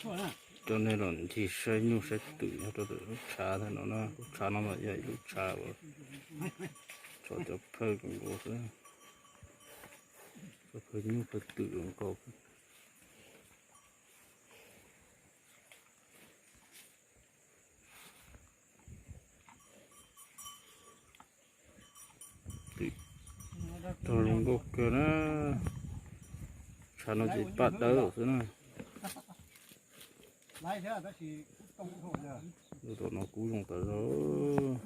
Coj nej los ncig saib nyuj saib twm nyob rau lub tshav no na. Lub tshav no mas yog ib lub tshav uas tso cov phawj nkaus xwb, cov phawj nyuj phawj twm nkaus. Twm tog zoo nkauj kawg na. Tshav no ces paj dawb xwb na. Lub tom no kub zoo tas zog.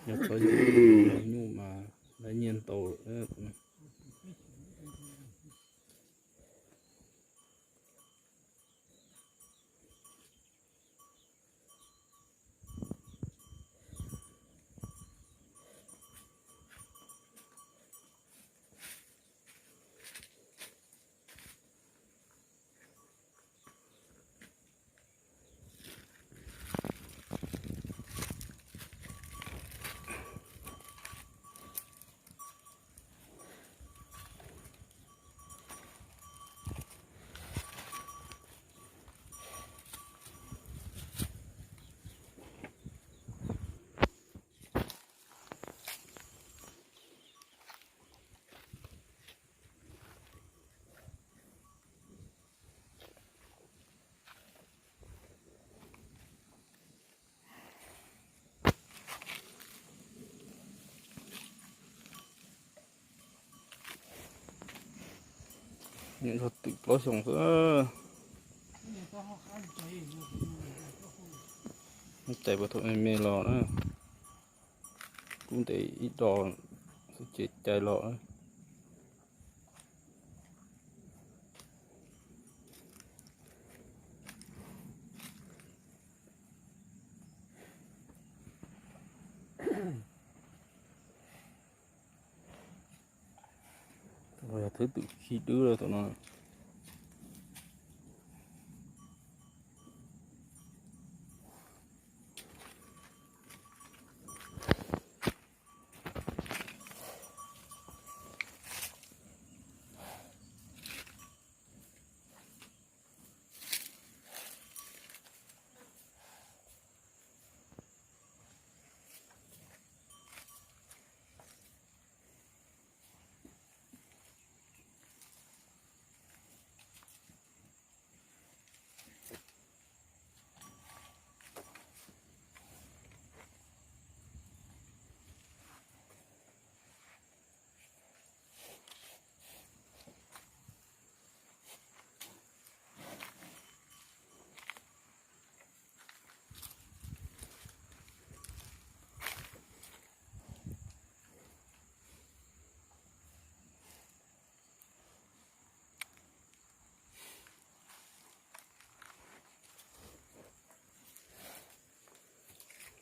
Yog txhob nyuj mas lawv nyiaj ntau lawm. Nyob twm plaub xyoos xwb. Cais puas thaum me me los na, kub ntes ib do xwb ces cais los. Yog thwb twm khi dwb lawm tus no.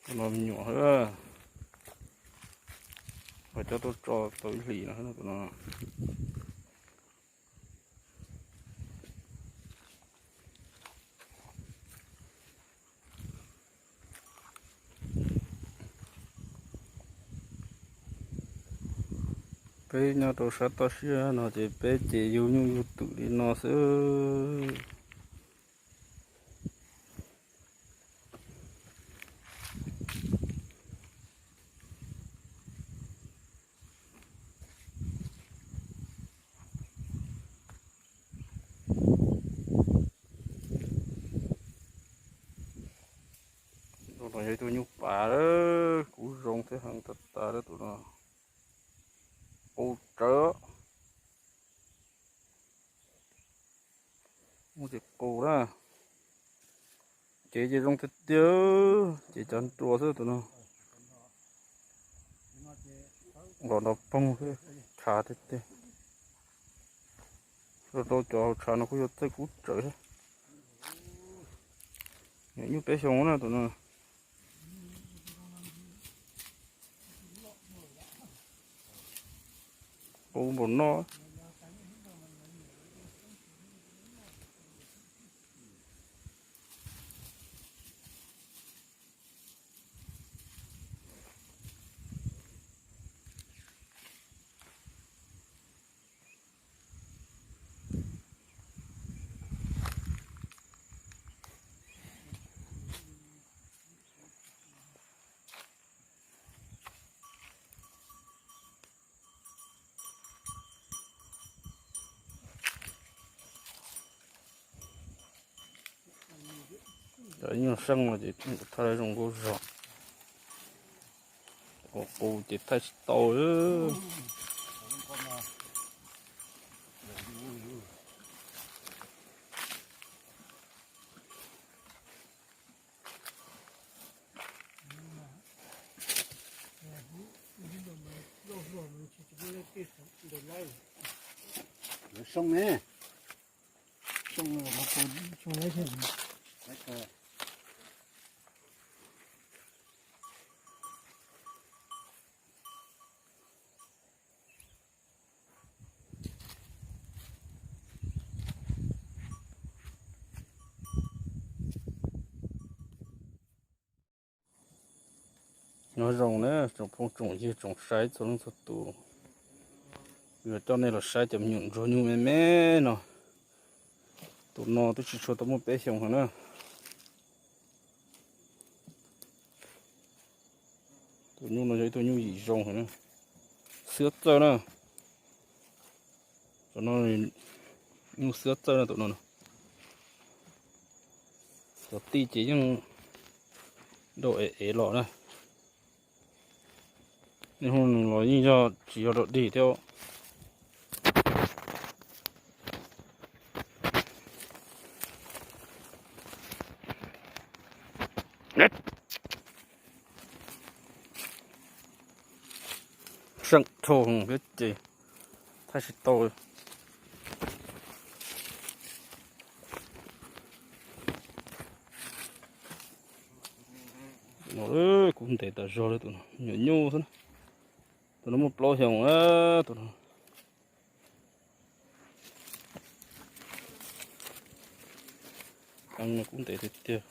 Tus no me nyuam, ho coj tuaj tso tau ib hlis no tus no. Peb nyob rau sab toj siab no ces peb ces yug nyuj yug twm li no xwb. Tus no yog ib tug nyuj pav, kub zoo thiab heev tas tas tus no. Qus tsawv. Muaj ces qus na. Cev ces zoo tiag tiag, cev cov nruas xwb tus no. Los nrov poog xwb, tshav tiag tiag. Rau rau cov hauv tshav no kuj yog txawj kub tsawv thiab. Nyuam nyuj peb xyoos na tus no. Qus npaum no. Cov nyuj seej no ces thaij zoo nkauj zog, qus qus ces thaij tsis tau. Lawv soo ne. Soo, soo. Nyob zoo na tsoom phooj tsoom ywg tsoom saib txhua leej txhua tus, yuav coj nej los saib cov me nyuam ntsuag nyuj me me no. Tus no twb tsis tshua tau muaj peb xyoos heev na. Tus nyuj no yog ib tug nyuj yim zoo heev na, xiab txawj na. Tus no nyuj xiab txawj na tus no. Cov tij ces yeej nrau ev ev los na. Niaj hnub nws los yeej yog tsis yog dog dig thiab. Seem dhau thiab ces thaij tsis tau. No kub ntev tas zog li tus no, nyuam nyuj xwb na. Tus no muaj plaub xyoos tus no. Kub ntev tiag tiag.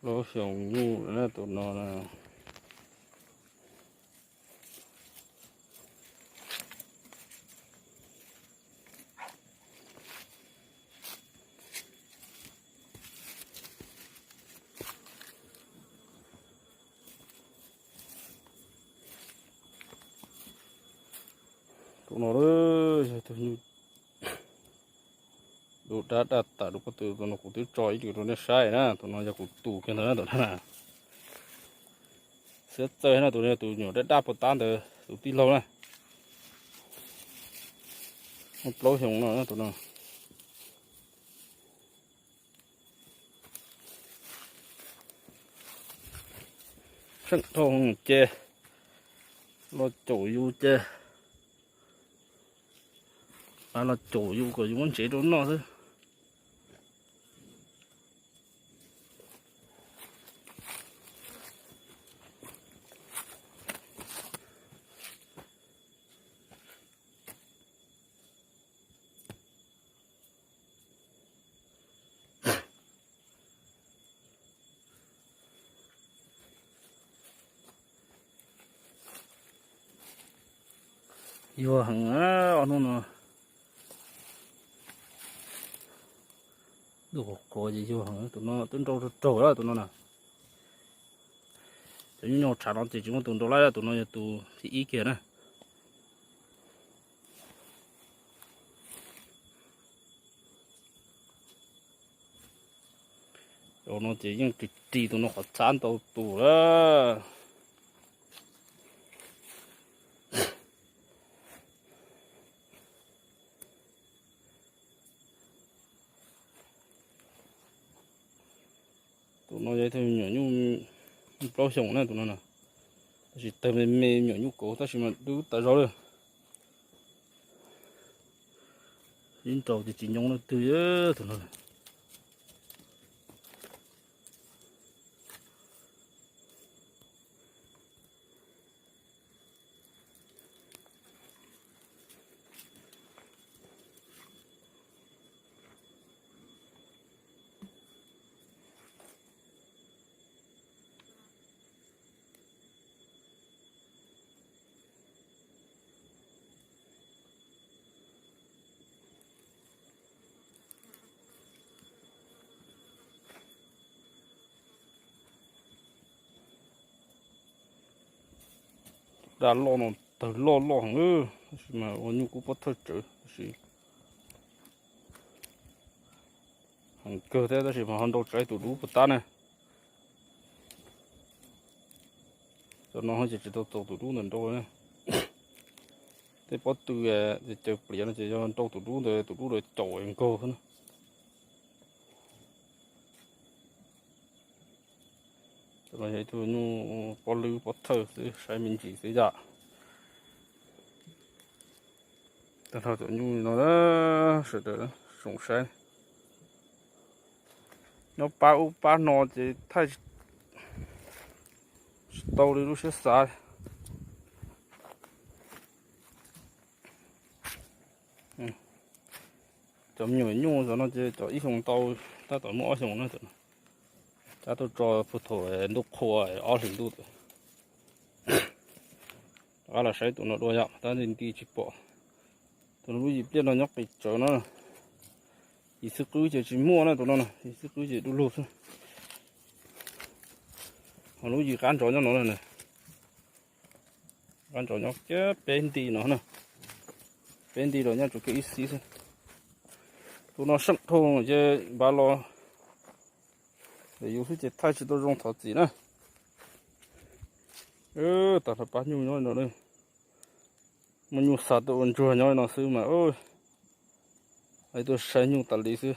Plaub xyoos nyuj na tus no na. Tus no yog tus nyuj dub dab daj tas rau pob tw, tus no kuv twb tso ib lwm rau nej saib na, tus no yog kuv tus kiag ntawd na tus no. Xiab txawj na tus no, tus nyuam daj daj puas tab ntawd tus tij laug na. Muaj plaub xyoos no tus no. Seem dhau ces los caum yus ces, los caum yus kom yus muab ntsev rau noj xwb. Yuag heev ob hnub no. Ntuj qhuav qhuav ces yuag heev, tus no twb nrau raug raug lawm tus no na. Cov nyuj nyob tshav no ces tsis muaj tus nrau laib, tus no yog tus thib ib kiag na. Cov no ces yeej ris ris tus no qhov txhab ntau tus lawm. Tus no yog ib tug me nyuam nyuj plaub xyoos na tus no na, tab sis tawg me me, me nyuam nyuj kauv tab sis mas dub tas zog lawm. Ib nraus ces tsis nyoo leej twg tus no. Daj loj no tawg loj loj heev, tab sis mas ua nyuj kub pob thawj tsawv tab sis heev kawg thiab, tab sis mas ho nrau tsawv tus dub puas tab na. Cov no ces tsis tau txaus tus dub ntawd nrau. Tej pob tw caws pliav no ces yog nrau tus dub ntawd, tus dub ntawd caum nkaug xwb na. Cov no yog ib tug nyuj pob lwb pob thawj xwb, saib me ntsis xwb yom. Tag nrho cov nyuj no sawv daws zoo saib. Nyob pab ub pab no ces thaij tsis tau li lub siab xav. Cov me nyuam nyuj cov no ces cov ib xyoo tau, tab tom muaj ob xyoos na. Cab tuaj tso puag thaum ntuj qhua ob hlis ntuj. Rov qab los saib tus no dua yom, tab nti nti tsis pom. Tus no lub yim pliaj no nyob qis tsawv no. Yim xwb qwb ces tsis muaj na tus no, yim xwb qwb ces du lug xwb. Ho lub yim qab ntsov nyob no na. Qab ntsov nyob kiag peb nti no na. Peb nti los nyob tsuas kiag ib xib xwb. Tus no seem dhau ces npav los yus xwb ces thaij tsis tau zoo thov txim na. Tag nrho pab nyuj nyob no, muaj nyuj xa tuaj ua ntsuag nyob no xwb mas. Tuaj saib nyuj tas li xwb.